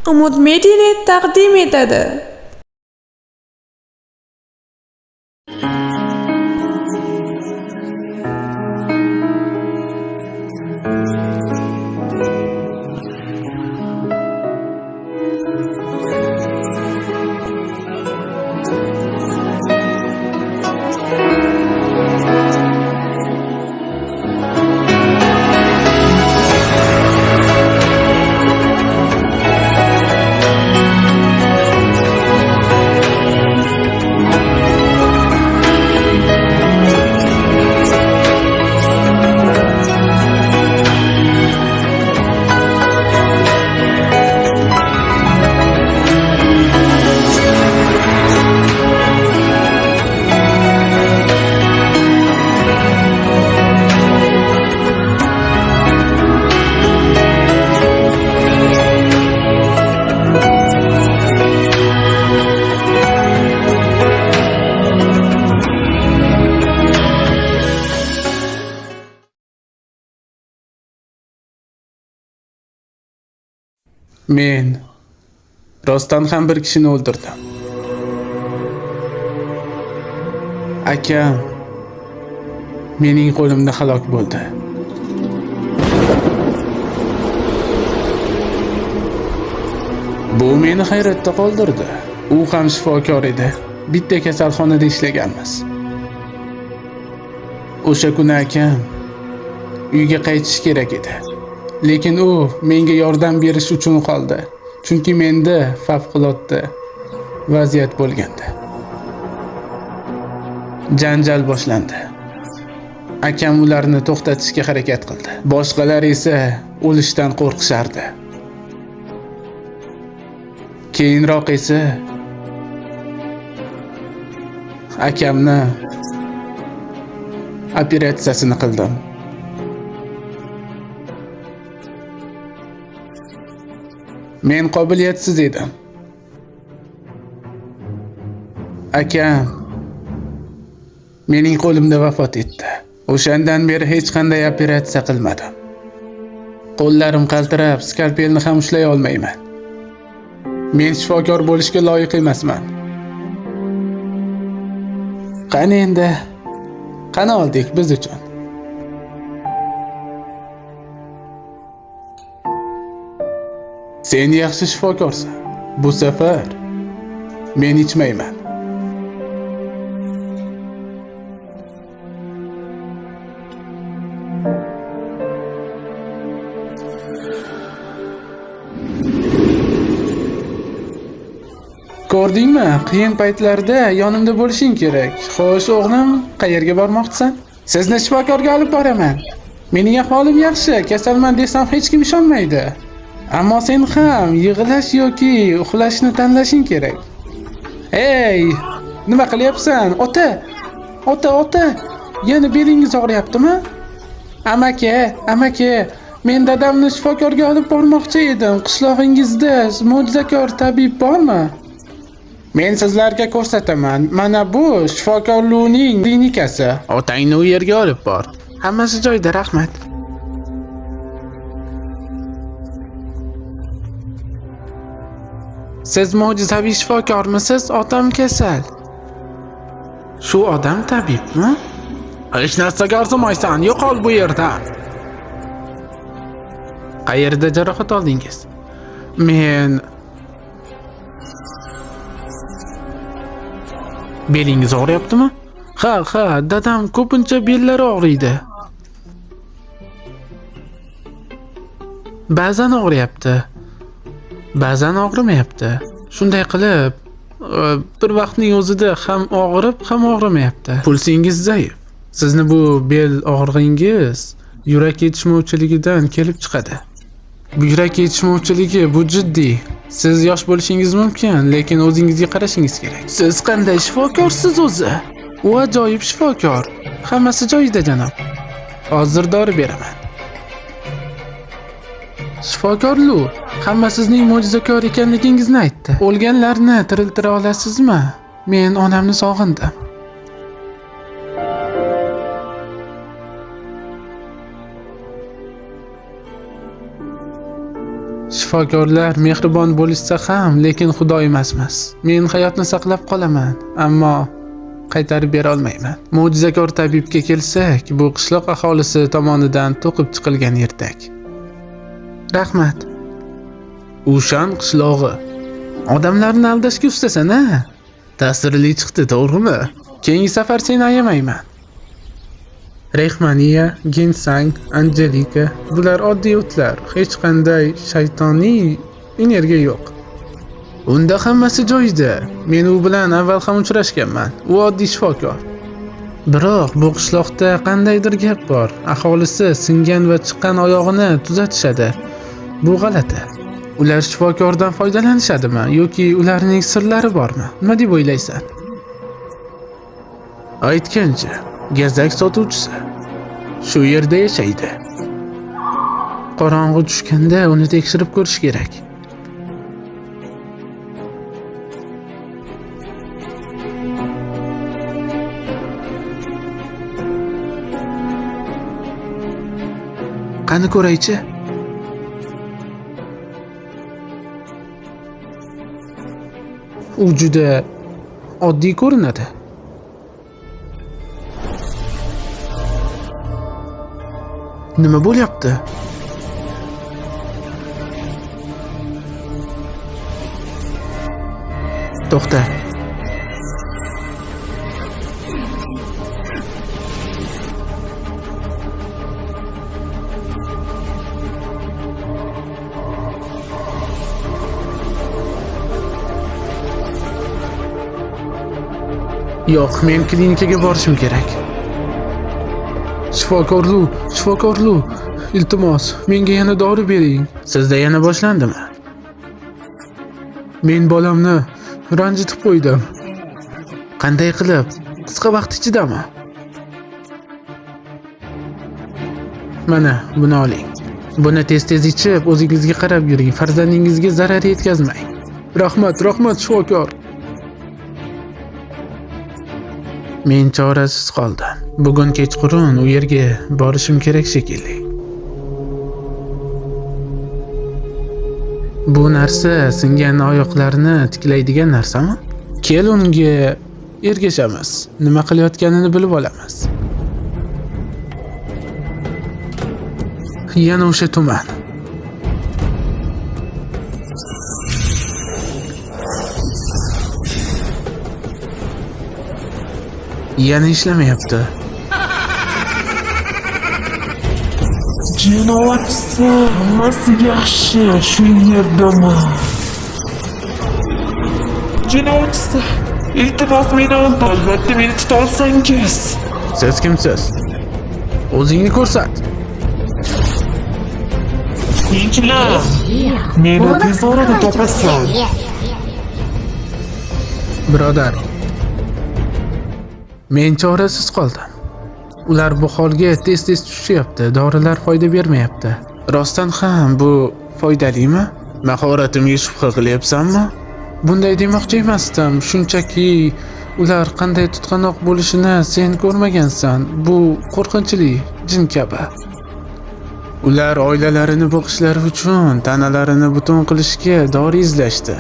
Umid Media taqdim etadi. Men rostdan ham bir kishini o'ldirdim. Akam mening qo'limda halok bo'ldi. Bu meni hayratda qoldirdi. U ham shifokor edi. Bitta kasalxonada ishlaganmiz. O'sha kuni akam uyga qaytishi kerak edi. Lekin u menga yordam berish uchun qoldi. Chunki menda favqulodda vaziyat bo'lgandi. Janjal boshlandi. Akam ularni to'xtatishga harakat qildi. Boshqalar esa o'lishdan qo'rqishardi. Keyinroq esa akamni operatsiyasini qildim. Men qobiliyatsiz edim. Akam mening qo'limda vafot etdi. O'shandan beri hech qanday operatsiya qilmadim. Qo'llarim qaltirab, skalpelni ham ushlay olmayman. Men shifokor bo'lishga loyiq emasman. Qani endi? Qani oldik biz uchun? Sen yaxshi shifokorsan. Bu safar men ichmayman. Ko'rdingmi? Qiyin paytlarda yonimda bo'lishing kerak. Xo'sh, o'g'lim, qayerga bormoqchisan? Sizni shifokorga olib boraman. Mening ahvolim yaxshi, kasalman desam hech kim ishonmaydi. Ammo sen ham yig'lash yoki uxlashni tanlashing kerak. Ey, nima qilyapsan? Ota! Ota, ota! Yana belingiz og'riyaptimi? Amaki, amaki, men dadamni shifokorga olib bormoqchi edim. Qishlog'ingizda mo'jizakor tabib bormi? Men sizlarga ko'rsataman. Mana bu shifokorlikning klinikasi. Otangni u yerga olib bor. Hammasi joyida, rahmat. Siz mo'jizaviy shifokormisiz? Otam kasal. Shu odam tabibmi? Hech narsaga arzimaysan, yo'qol bu yerdan. Qayerda jarohat oldingiz? Men belingiz og'riyaptimi? Ha, ha, dadam ko'pincha bellari og'riydi. Ba'zan og'riyapti. Ba'zan og'rimayapti. Shunday qilib, bir vaqtning o'zida ham og'rib, ham og'rimayapti. Pulsingiz zaif. Sizni bu bel og'rig'ingiz yurak yetishmovchiligidan kelib chiqadi. Buyrak yetishmovchiligi bu jiddiy. Siz yosh bo'lishingiz mumkin, lekin o'zingizga qarashingiz kerak. Siz qanday shifokorsiz o'zi? U ajoyib shifokor. Hammasi joyida, janob. Hozir dori beraman. Shifokor Lu, hamma sizning mo'jizakor ekanligingizni aytdi. O'lganlarni tiriltira olasizmi? Men onamni sog'indim. Shifokorlar mehribon bo'lishsa ham, lekin Xudo emasmiz. Men hayotni saqlab qolaman, ammo qaytarib bera olmayman. Mo'jizakor tabibga kelsak, bu qishloq aholisi tomonidan to'qib chiqilgan ertak. Rahmat. Ushan qishlog'i. Odamlarni aldashga ustasan, a? Ta'sirli chiqdi, to'g'rimi? Keyingi safar seni ayamayman. Rehmaniya, ginseng, anjelika bular oddiy o'tlar. Hech qanday shaytoniy energiya yo'q. Unda hammasi joyida. Men u bilan avval ham uchrashganman. U oddiy shifokor. Biroq bu qishloqda qandaydir gap bor. Aholisi singan va chiqqan oyog'ini tuzatishadi. Bu g'alati. Ular shifokordan foydalanishadimi yoki ularning sirlari bormi? Nima deb o'ylaysan? Aytgancha, gazak sotuvchisi shu yerda yashaydi. Qorong'u tushganda uni tekshirib ko'rish kerak. Qani ko'raychi? U juda oddiy ko'rinadi. Nima bo'lyapti? To'xta. Yo'q, men klinikaga borishim kerak. Shifokorlu, shifokorlu, iltimos, menga yana dori bering. Sizda yana boshlandimi? Men bolamni ranjitib qo'ydim. Qanday qilib? Qisqa vaqt ichidami? Mana, buni oling. Buni tez-tez ichib, o'zingizga qarab yuring, farzandingizga zarar yetkazmang. Rahmat, rahmat shifokor. Men chorasiz qoldim. Bugun kechqurun u yerga borishim kerak shekilli. Bu narsa singan oyoqlarni tiklaydigan narsami? Kel unga ergashamiz. Nima qilayotganini bilib olamiz. Yana o'sha tuman. Yana ishlamayapti. Jinoyatchisi, hammasi yaxshi, shu yerdaman. Jinoyatchisi, iltimos meni oldi, albatta meni tuta olsangiz. Siz kimsiz? O'zingni ko'rsat. Tinchla. Meni tez orada topasan. Birodar, men chorasiz qoldim. Ular bu holga tez-tez tushishyapti, dorilar foyda bermayapti. Rostdan ham bu foydalimi? Mahoratimga shubha qilyapsanmi? Bunday demoqchi emasdim. Shunchaki ular qanday tutqanoq bo'lishini sen ko'rmagansan. Bu qo'rqinchli, jin kabi. Ular oilalarini boqishlari uchun tanalarini butun qilishga dori izlashdi.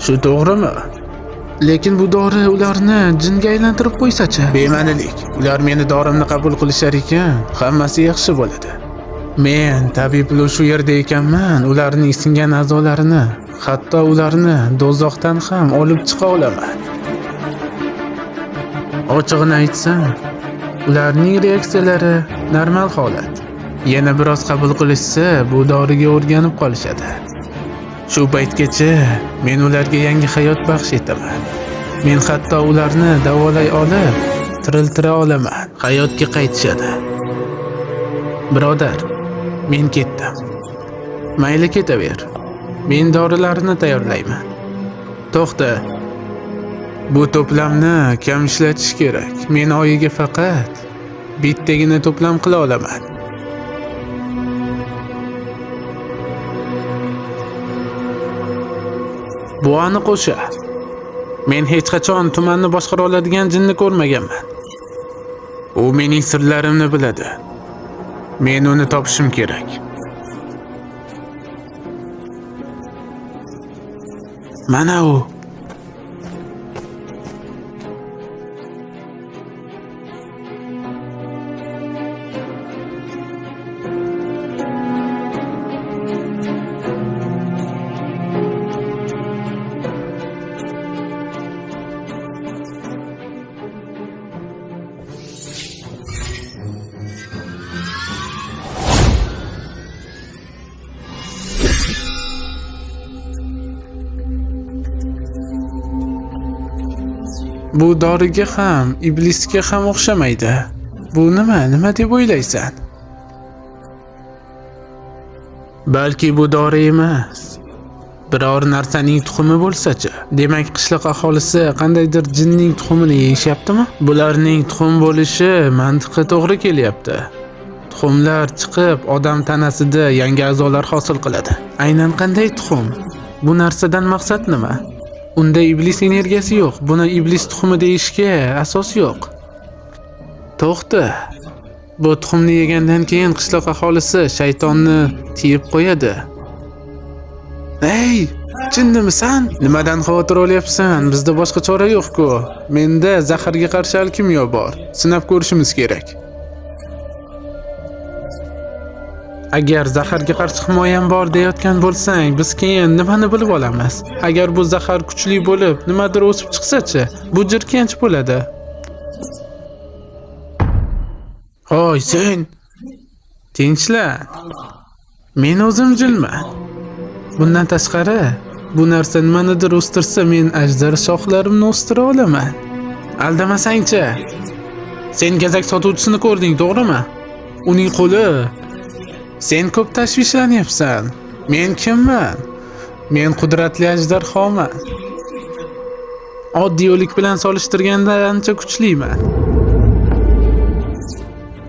Shu to'g'rimi? Lekin bu dori ularni jinga aylantirib qo'ysa-chi? Bema'nilik. Ular meni dorimni qabul qilishar ekan, hammasi yaxshi bo'ladi. Men tabiblu shu yerda ekanman, ularning singan a'zolarini, hatto ularni do'zaxdan ham olib chiqa olaman. Ochig'ini aytsam, ularning reaksiyalari normal holat. Yana biroz qabul qilishsa, bu doriga o'rganib qolishadi. Shu paytgacha men ularga yangi hayot baxsh etaman. Men hatto ularni davolay olib, tiriltira olaman. Hayotga qaytishadi. Birodar, men ketdim. Mayli, ketaver. Men dorilarni tayyorlayman. To'xta. Bu to'plamni kam ishlatish kerak. Men oyiga faqat bittagina to'plam qila olaman. Bu aniq o'sha. Men hech qachon tumanni boshqara oladigan jinni ko'rmaganman. U mening sirlarimni biladi. Men uni topishim kerak. Mana u. Bu doriga ham, iblisga ham o'xshamaydi. Bu nima? Nima deb o'ylaysan? Balki bu dori emas. Biror narsaning tuxumi bo'lsa-chi? Demak, qishloq aholisi qandaydir jinning tuxumini yeyishyaptimi? Bularning tuxum bo'lishi mantiqqa to'g'ri kelyapti. Tuxumlar chiqib, odam tanasida yangi a'zolar hosil qiladi. Aynan qanday tuxum? Bu narsadan maqsad nima? Unda iblis energiyasi yo'q. Buni iblis tuxumi deyishga asos yo'q. To'xta. Bu tuxumni yegandan keyin qishloq aholisi shaytonni tiyib qo'yadi. Ey, jinnimisan? Nimadan xavotir olyapsan? Bizda boshqa chora yo'q-ku. Menda zaharga qarshi alkimyo bor. Sinab ko'rishimiz kerak. Agar zaharga qarshi himoyam bor deyotgan bo'lsang, biz keyin nimani bilib olamiz? Agar bu zahar kuchli bo'lib, nimadir o'sib chiqsa-chi, bu jirkanch bo'ladi. Hoy, sen! Tinchlan. Men o'zim jinman. Bundan tashqari, bu narsa nimanidir o'stirsa, men ajdar shoxlarimni o'stira olaman. Aldamasang-chi. Sen gazak sotuvchisini ko'rding, to'g'rimi? Uning qo'li. Sen ko'p tashvishlanyapsan. Men kimman? Men qudratli ajdarhoman. Oddiy o'lik bilan solishtirganda ancha kuchliman.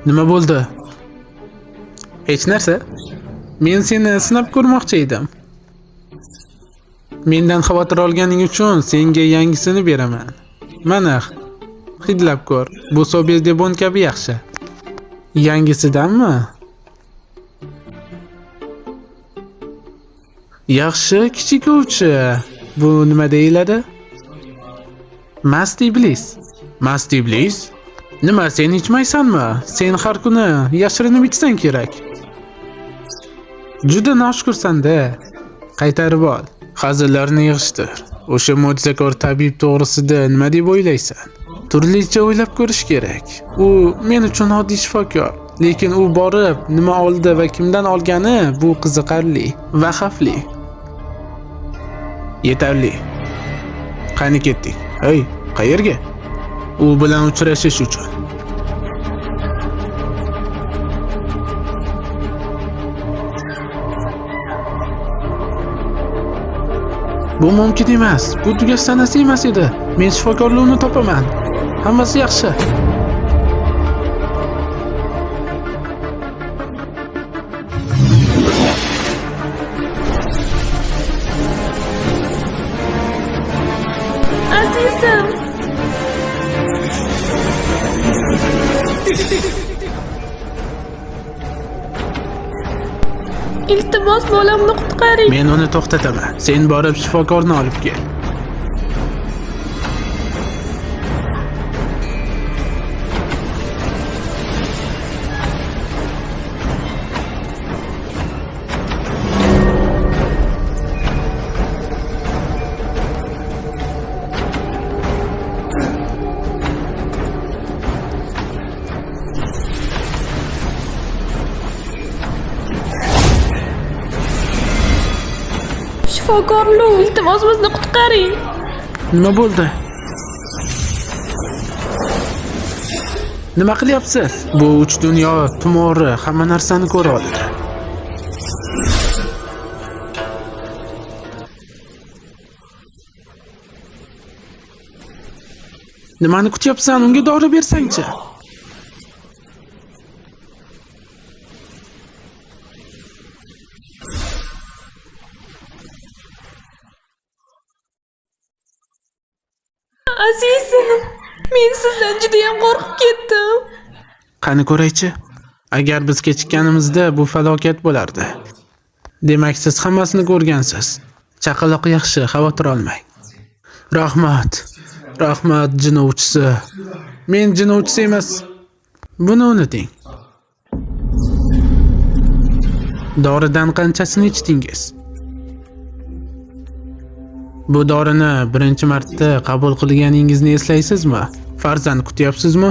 Nima bo'ldi? Hech narsa. Men seni sinab ko'rmoqchi edim. Mendan xavotir olganing uchun senga yangisini beraman. Mana, hidlab ko'r. Bu Sobez-Debon kabi yaxshi. Yangisidanmi? Yaxshi, kichik ovchi. Bu nima deyiladi? Mast iblis. Mast iblis? Nima, sen ichmaysanmi? Sen har kuni yashirinib ichsang kerak. Juda noshukursan-da. Qaytarib ol. Hazillarni yig'ishtir. O'sha mo'jizakor tabib to'g'risida nima deb o'ylaysan? Turlicha o'ylab ko'rish kerak. U men uchun oddiy shifokor. Lekin u borib nima oldi va kimdan olgani bu qiziqarli va xavfli. Yetarli. Qani ketdik? Hey, qayerga? U bilan uchrashish uchun. Bu mumkin emas. Bu tugash sanasi emas edi. Men shifokorlikni topaman. Hammasi yaxshi. Azizim. Iltimos, bolamni qutqaring. Men uni to'xtataman. Sen borib shifokorni olib kel. Shifokorlar, iltimos bizni qutqaring. Nima bo'ldi? Nima qilyapsiz? Bu uch dunyo tumori hamma narsani ko'ra oladi. Nimani kutyapsan? Unga dori bersangchi. Azizim, men sizdan juda ham qo'rqib ketdim. Qani ko'raychi. Agar biz kechikkanimizda bu falokat bo'lardi. Demak, siz hammasini ko'rgansiz. Chaqaloq yaxshi, xavotir olmang. Rahmat. Rahmat, jin ovchisi. Men jin ovchisi emas. Buni unuting. Doridan qanchasini ichdingiz? Bu dorini birinchi marta qabul qilganingizni eslaysizmi? Farzand kutyapsizmi?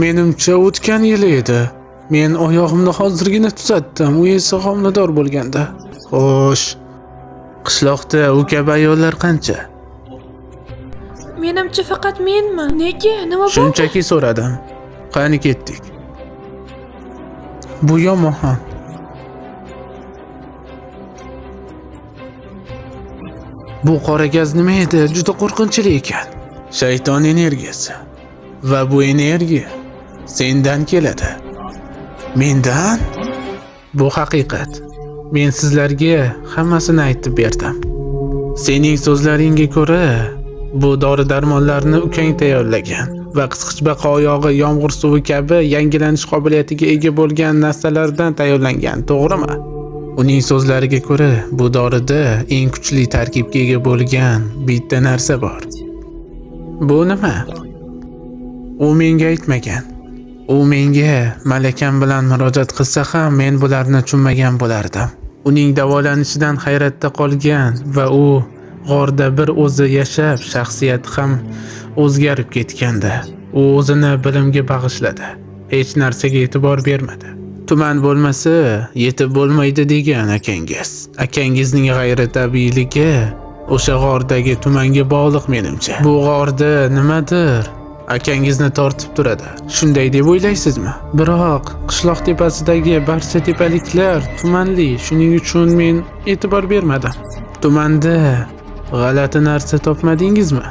Menimcha o'tgan yil edi. Men oyog'imni hozirgina tuzatdim, u esa homilador bo'lganda. Xo'sh. Qishloqda u kabi ayollar qancha? Menimcha faqat menman. Nega? Nima bo'ldi? Shunchaki so'radim. Qani ketdik. Bu yomon. Bu qora gaz nima edi? Juda qo'rqinchli ekan. Shayton energiyasi. Va bu energiya sendan keladi. Mendan? Bu haqiqat. Men sizlarga hammasini aytib berdim. Sening so'zlaringga ko'ra, bu dori-darmonlarni ukang tayyorlagan va qisqichbaqa oyog'i yomg'ir suvi kabi yangilanish qobiliyatiga ega bo'lgan narsalardan tayyorlangan, to'g'rimi? Uning so'zlariga ko'ra, bu dorida eng kuchli tarkibga ega bo'lgan bitta narsa bor. Bu nima? U menga aytmagan. U menga malakam bilan murojaat qilsa ham men bularni tushunmagan bo'lardim. Uning davolanishidan hayratda qolgan va u g'orda bir o'zi yashab, shaxsiyati ham o'zgarib ketgandi. U o'zini bilimga bag'ishladi. Hech narsaga e'tibor bermadi. Tuman bo'lmasa, yetib bo'lmaydi degan akangiz. Akangizning g'ayritabiiyligi o'sha g'ordagi tumanga bog'liq menimcha. Bu g'orda nimadir akangizni tortib turadi. Shunday deb o'ylaysizmi? Biroq qishloq tepasidagi barcha tepaliklar tumanli, shuning uchun men e'tibor bermadim. Tumanda g'alati narsa topmadingizmi?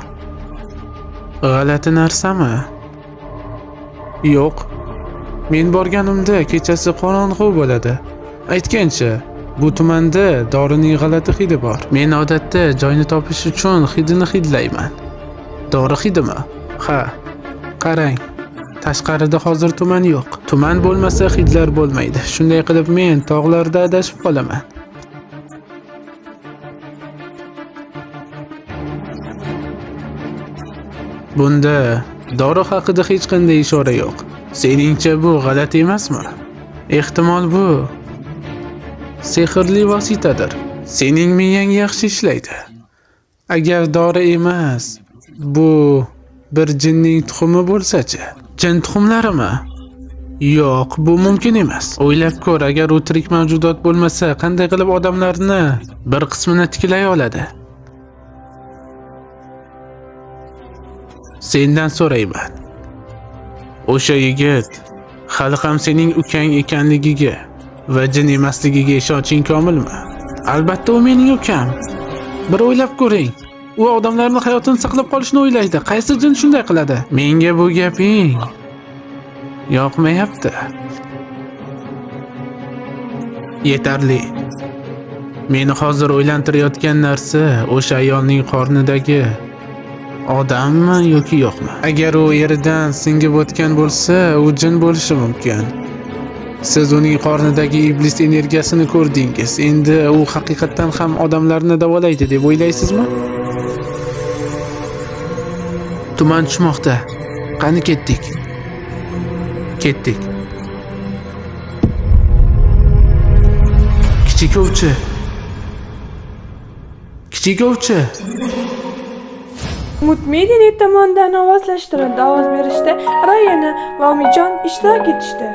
G'alati narsami? Yo'q. Men borganimda kechasi qorong'u bo'ladi. Aytgancha, bu tumanda dorining g'alati hidi bor. Men odatda joyni topish uchun hidini hidlayman. Dori hidimi? Ha. Qarang, tashqarida hozir tuman yo'q. Tuman bo'lmasa hidlar bo'lmaydi. Shunday qilib men tog'larda adashib qolaman. Bunda dori haqida hech qanday ishora yo'q. Seningcha bu g'alati emasmi? Ehtimol bu sehrli vositadir. Sening miyang yaxshi ishlaydi. Agar dori emas, bu bir jinning tuxumi bo'lsa-chi? Jin tuxumlarimi? Yo'q, bu mumkin emas. O'ylab ko'r, agar u tirik mavjudot bo'lmasa, qanday qilib odamlarni bir qismini tiklay oladi? Sendan so'rayman. O'sha yigit hali ham sening ukang ekanligiga va jin emasligiga ishonching komilmi? Albatta u mening ukam. Bir o'ylab ko'ring. U odamlarning hayotini saqlab qolishni o'ylaydi. Qaysi jin shunday qiladi? Menga bu gaping yoqmayapti. Yetarli. Meni hozir o'ylantirayotgan narsa o'sha ayolning qornidagi odammi yoki yo'qmi? Agar u eridan singib o'tgan bo'lsa, u jin bo'lishi mumkin. Siz uning qornidagi iblis energiyasini ko'rdingiz. Endi u haqiqatdan ham odamlarni davolaydi deb o'ylaysizmi? Tuman tushmoqda. Qani ketdik? Ketdik. Kichik ovchi. Kichik ovchi. Umid Media tomonidan ovozlashtirildi. Ovoz berishda Rayona va Umidjon ishtirok etishdi.